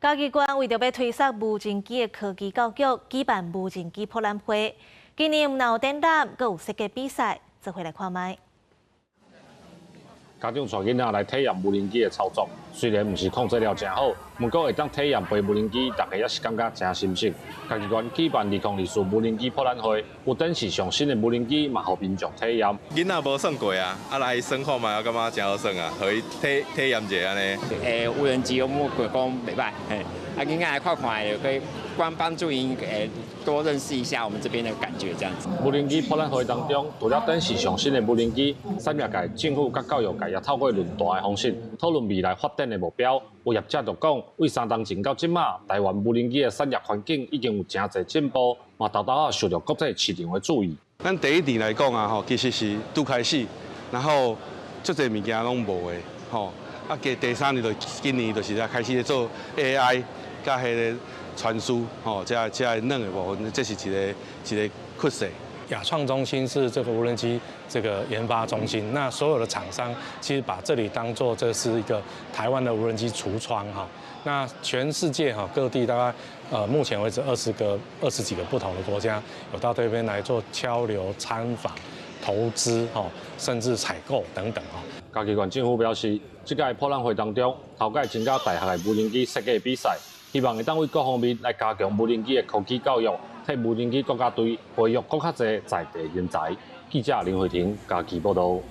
嘉義縣為著欲推捒無人機的科技教育，舉辦無人機博覽會。今年毋但有展覽，閣有設計比賽，做伙來看覓。家長帶囡仔來體驗無人機的操作，雖然毋是控制了誠好，毋過會當體驗飛無人機，大家也是感覺誠心適。嘉義縣舉辦2024無人機博覽會，有展示上新的無人機，嘛予民眾體驗。囡仔無耍過啊，啊來耍看覓，我感覺誠好耍啊，予伊體體驗一下按呢。無人機我摸過講袂䆀，嘿，啊囡仔來看看，可以關幫助𪜶多認識一下我們這邊的感覺，這樣子。無人機博覽會當中，除了展示上新的無人機，產業界、政府佮教育界也透過論壇的方式討論未來發展的目標。有業者就講，對3冬前到這馬，台灣無人機的產業環境已經有誠濟進步，嘛沓沓仔受到國際市場的注意。咱第一年來講啊，吼，其實是拄開始，然後足濟物件攏無的，吼。啊，加第三年就今年就是才開始咧做 AI，佮彼个傳輸，吼，這這軟的部分，這是一个一个趨勢。亞創中心是這個無人機這個研發中心，那所有的廠商其實把這裡當做這是一個台灣的無人機櫥窗哈。那全世界哈各地大概目前為止20幾個不同的國家有到這邊來做交流參訪、投資哈，甚至採購等等哈。嘉義縣政府表示，這屆博覽會當中，頭擺增加大學的無人機設計比賽，希望會當對各方面來加強無人機的科技教育，替無人機國家隊培育閣較濟在地人才。記者林慧婷嘉義報道。